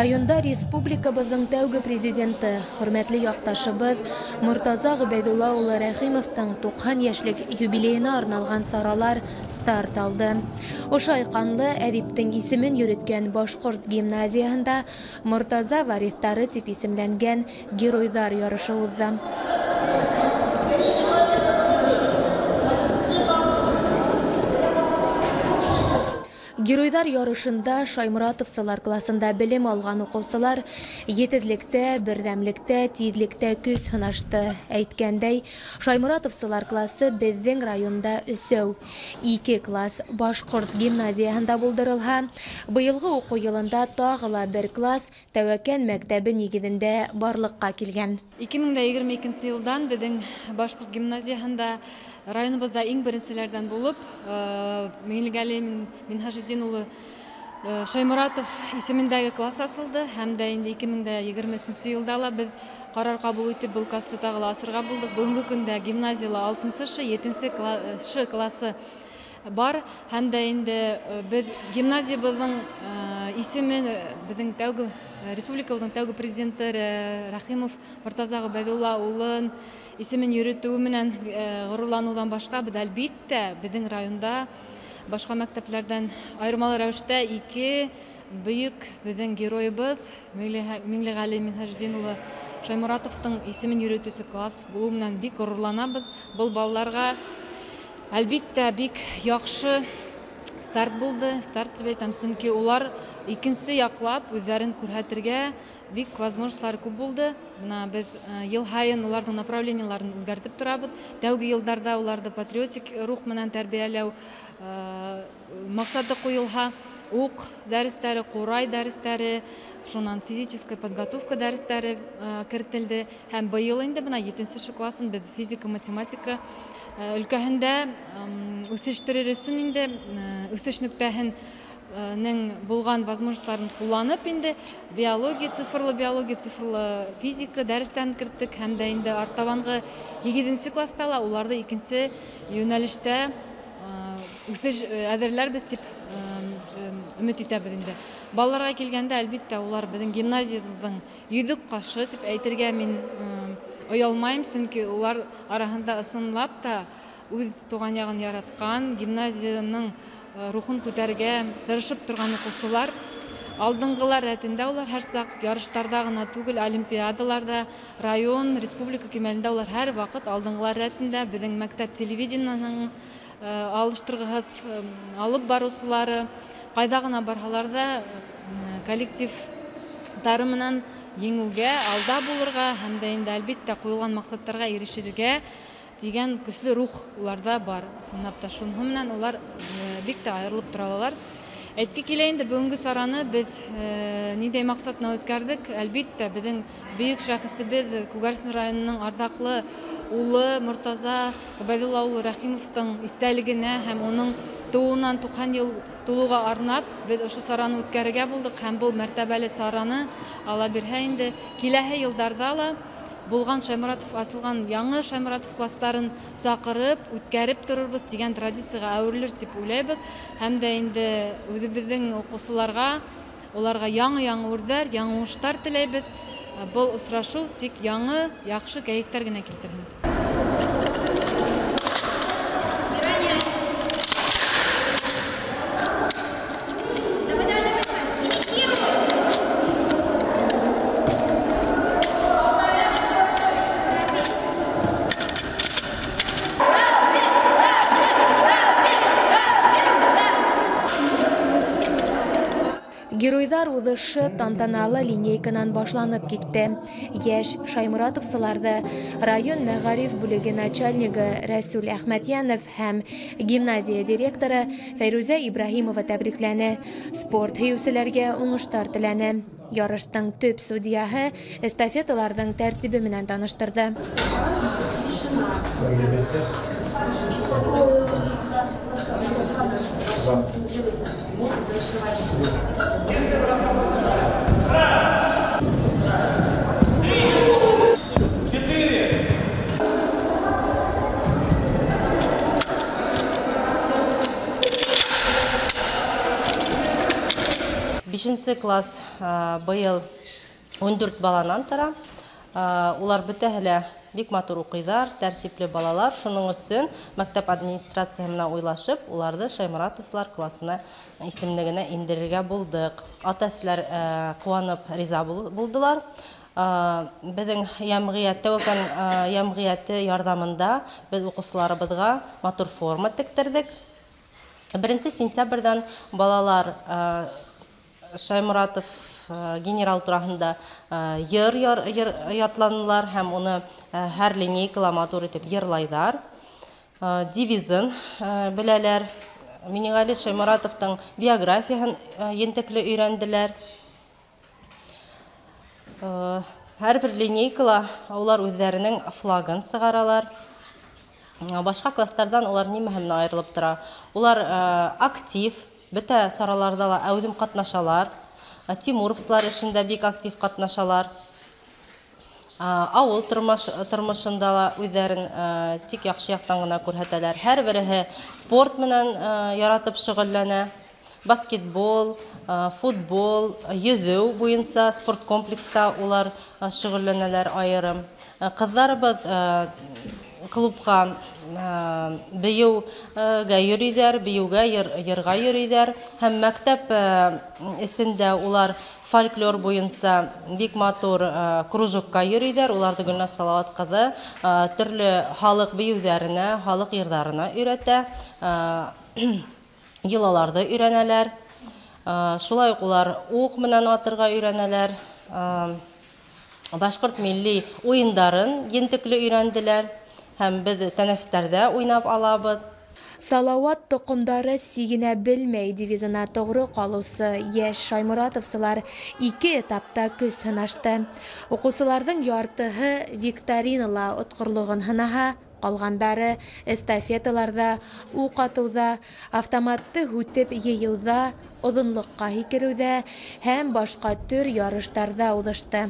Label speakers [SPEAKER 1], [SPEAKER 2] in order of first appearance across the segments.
[SPEAKER 1] Районда республикабыҙҙың тәүге президенты, хөрмәтле яҡташыбыҙ Мортаза Ғөбәйҙулла улы Рәхимовтың 90 йәшлек юбилейына арналған саралар старт алды. Ошо айҡанлы әҙиптең исемен йөрөткән башҡорт гимназияһында Мортаза вариҫтары тип исемләнгән геройҙар ярышы уҙҙы. Геройҙар ярышында Шайморатовсылар класында белем алған уҡыусылар етеҙлектә, берҙәмлектә, тиҙлектә көс һынашты. Әйткәндәй, Шайморатовсылар классы беҙҙең районда өсәү. 2 класс башҡорт гимназияһында булдырылһа, быйылғы уҡыу йылында тағы ла бер класс Тәүәкән мәктәбе нигеҙендә барлыҡҡа килгән.
[SPEAKER 2] 2022 йылдан беҙҙең башҡорт гимназияһында районыбыҙҙа иң беренселәрҙән булып Миңлеғәли Минһажетдин улы Шайморатов исемендәге класс асылды, һәм дә инде 2023 йылда ла беҙ ҡарар ҡабул итеп был класты тағы ла асырға булдыҡ. Бөгөнгө көндә гимназияла 6-шы, 7-шы классы бар, һәм дә инде беҙ гимназиябыҙҙың исемен беҙҙең тәүге республикабыҙҙың тәүге президенты Рәхимов Мортаза Ғөбәйҙулла улын исемен йөрөтөүе менән ғорурланыуҙан башҡа, беҙ әлбиттә беҙҙең районда башҡа мәктәпләрҙән айырмалы рәүештә ике бөйөк беҙҙең геройыбыҙ Миңлеғәли Минһажетдин улы Шайморатовтың исемен йөрөтөүсе класс булыу менән бик ғорурланабыҙ. Был балаларға әлбиттә бик яҡшы старт булды, старт тип әйтәм, сөнки улар икенсе яҡлап үҙҙәрен күрһәтергә бик возможностьлары күп булды. Бына беҙ йыл һайын уларҙың направлениеларын үҙгәртеп торабыҙ. Тәүге йылдарҙа уларҙы патриотик рух менән тәрбиәләү маҡсаты ҡуйылһа, уҡ дәрестәре, ҡурай дәрестәре, шунан физическая подготовка дәрестәре кертелде. Һәм быйыл инде бына 7-нсе классын беҙ физика, математика өлкәһендә үҫештерер өсөн инде үҫеш нөктәһен булған возможностьларын ҡулланып инде биология, цифрлы биология, цифрлы физика дәрестәрен керттек, һәм дә инде артабанғы 8-нсе класста ла уларҙы икенсе йүнәлештә үҫеш әҙерләрбеҙ тип өмөт итәбеҙ инде. Балаларға килгәндә, әлбиттә, улар беҙҙең гимназиябыҙҙың йөҙөк ҡашы тип әйтергә мин оялмайым, сөнки улар араһында ысынлап та үҙ туған яғын яратҡан, гимназияның рухын күтәрергә тырышып торған уҡыусылар. Алдынғылар рәтендә улар һәр саҡ ярыштарҙа ғына түгел, олимпиадаларҙа, район, республика кимәлендә улар һәр ваҡыт алдынғылар рәтендә. Беҙҙең мәктәп телевидениеның алыштырғыһыҙ алып барыусылары ҡайҙа ғына барһалар ҙа коллективтары менән еңеүгә, алда булырға һәм дә инде әлбиттә ҡуйылған маҡсаттарға ирешергә тигән көслө рух уларҙа бар. Ысынлап та шуныһы менән улар бик тә айырылып тора алалар. Әйтке килә инде бөгөнгө сараны беҙ ниндәй маҡсат менән үткәрҙек? Әлбиттә, беҙҙең бөйөк шәхесебеҙ Күгәрсен районының арҙаҡлы улы Мортаза Ғөбәйҙулла улы Рәхимовтың иҫтәлегенә һәм уның тыуыуынан 90 йыл тулыуға арнап беҙ ошо сараны үткәрергә булдыҡ, һәм был мәртәбәле сараны ала бирһә инде киләһе йылдарҙа ла булған Шайморатов асылған яңы Шайморатов кластарын саҡырып, үткәреп торорбоҙ тигән традицияға әүерелер тип уйлайбыҙ. Һәм дә инде үҙебеҙҙең уҡыусыларға, уларға яңы-яңы үрҙәр, яңы уңыштар теләйбеҙ. Был осрашыу тик яңы, яҡшы кәйефтәр генә килтерһен.
[SPEAKER 1] Геройҙар уҙышы тантаналы линейканан башланып китте. Йәш шайморатовсыларҙы район мәғариф бүлеге начальнигы Рәсүл Әхмәтйәнов һәм гимназия директоры Фәйрүзә Ибраһимова тәбрикләне. Спорт һөйөүселәргә уңыштар теләне. Ярыштың төп судьяһы эстафеталарҙың тәртибе менән таныштырҙы.
[SPEAKER 3] 5-нсе класс быйыл 14 баланан тора. Улар бөтәһе лә бик матур уҡыйҙар, тәртипле балалар. Шуның өсөн мәктәп администрацияһы менән уйлашып, уларҙы Шайморатовсылар классына исемлегенә индерергә булдыҡ. Ата-әсәләр ҡыуанып риза булдылар. Беҙҙең йәмғиәт, Тәүәкән йәмғиәте ярҙамында беҙ уҡыусыларыбыҙға матур форма тектерҙек. 1 сентябрҙән балалар Шайморатов генерал тураһында йыр ятланылар һәм уны һәр линейкала матур итеп йырлайҙар. Девизын беләләр. Минеғәли Шайморатовтың биографияһын ентекле өйрәнделәр. Һәр бер линейкала улар үҙҙәренең флагын сығаралар. Башҡа класстарҙан улар нимәһе менән айырылып тора? Улар актив, бөтә сараларҙа ла әүҙем ҡатнашалар. Тимуровсылар эшендә бик актив ҡатнашалар. Ауыл тормошонда ла үҙҙәрен тик яҡшы яҡтан ғына күрһәтәләр. Һәр береһе спорт менән яратып шөғөлләнә. Баскетбол, футбол, йөҙөү буйынса спорт комплекста улар шөғөлләнәләр айырым. Ҡыҙҙарыбыҙ клубҡа бейеүгә йөрөйҙәр, бейеүгә, йырға йөрөйҙәр. Һәм мәктәп эсендә улар фольклор буйынса бик матур кружокка йөрөйҙәр. Уларҙы Гөлназ Салауат ҡыҙы төрлө халыҡ бейеүҙәренә, халыҡ йырҙарына өйрәтә, йолаларҙы өйрәнәләр. Шулай уҡ улар уҡ менән атырға өйрәнәләр. Башҡорт милли уйындарын ентекле өйрәнделәр. Һәм беҙ тәнәфестәрҙә уйнап алабыҙ.
[SPEAKER 1] Салауат тоҡомдары сигенә белмәй девизына тоғро ҡалыусы йәш шайморатовсылар 2 этапта көс һынашты. Уҡыусыларҙың яртыһы викторинала отҡорлоғон һынаһа, ҡалғандары эстафеталарҙа, уҡ атыуҙа, автоматты һүтеп йыйыуҙа, оҙонлоҡҡа һикереүҙә һәм башҡа төр ярыштарҙа уҙышты.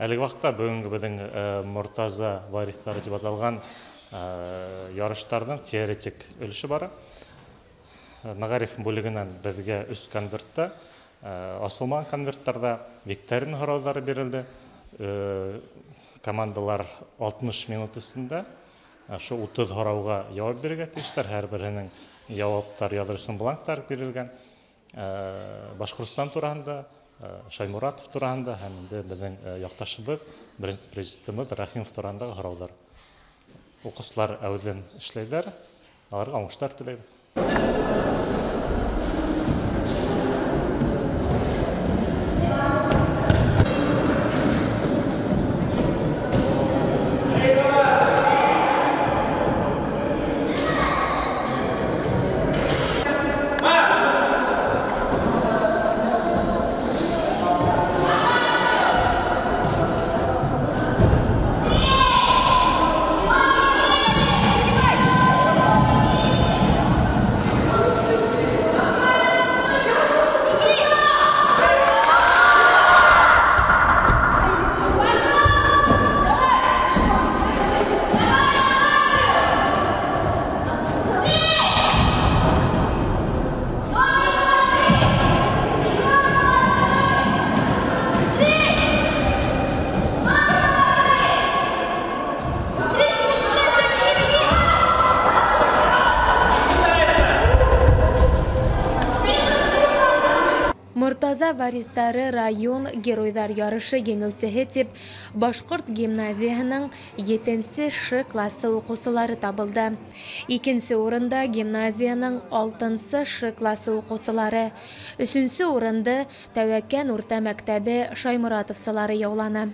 [SPEAKER 4] Әлеге ваҡытта бөгөнгө беҙҙең Мортаза вариҫтары тип аталған ярыштарҙың теоретик өлөшө бара. Мәғариф бүлегенән беҙгә 3 конвертта, асылмаған конверттарҙа викторина һорауҙары бирелде. Командалар 60 минут эсендә ошо 30 һорауға яуап бирергә тейештәр. Һәр береһенең яуаптар яҙыр өсөн бланктар бирелгән. Башҡортостан тураһында, Шайморатов тураһында һәм инде беҙҙең яҡташыбыҙ, беренсе президентыбыҙ Рәхимов тураһындағы һорауҙар. Уҡыусылар әүҙем эшләйҙәр, аларға уңыштар теләйбеҙ.
[SPEAKER 1] Мортаза вариҫтары район геройҙар ярышы еңеүсеһе тип Башҡорт гимназияһының 7-нсе Ш классы уҡыусылары табылды. 2-нсе урында гимназияның 6-нсы Ш классы уҡыусылары, 3-нсе урынды Тәүәкән урта мәктәбе шайморатовсылары яуланы.